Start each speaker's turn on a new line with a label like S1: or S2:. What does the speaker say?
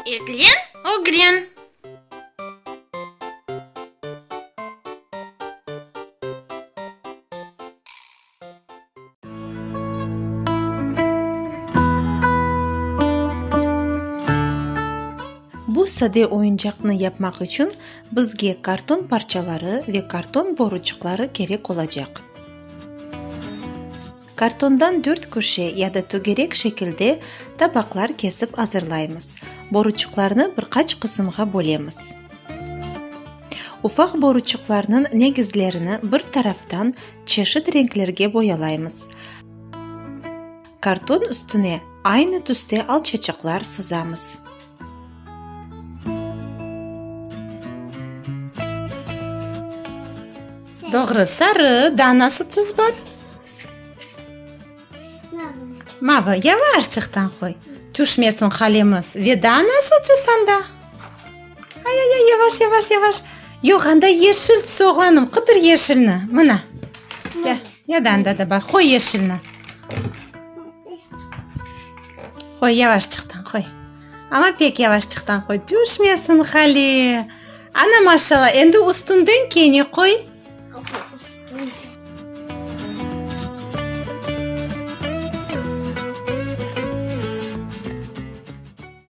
S1: Eglen, ögren.
S2: Bu sade oyuncaqnı yapmaq içün bizge karton parçaları ve karton boruçıqları kerek olacaq. Kartondan dörtköşe ya da tögerek şekilde tabaqlar kesip azırlaymız. Boruçıqlarnı bir qaç qısımğa bölemiz. Ufaq boruçıqlarnıñ negizlerini bir taraftan çeşit renklerge boyalaymız. Karton üstüne aynı tüste alçaçıqlar sızamız.
S3: Doğru, sarı, daa nasıl tüs bar? Mavı. Yavaşçıqtan qoy, tüşmesin qalemiz. Ve daa nasıl tüs anda? Ay-ay-ay, yavaş, yavaş, yavaş. Yoq, anda yeşil tüs, oğlanım, qıdır yeşilni. Mına. Ya, ya da anda da bar. Qoy yeşilni. Qoy, yavaşçıqtan qoy. Amma pek yavaşçıqtan qoy, tüşmesin hali. Ana, maşallah, endi üstünden kene qoy.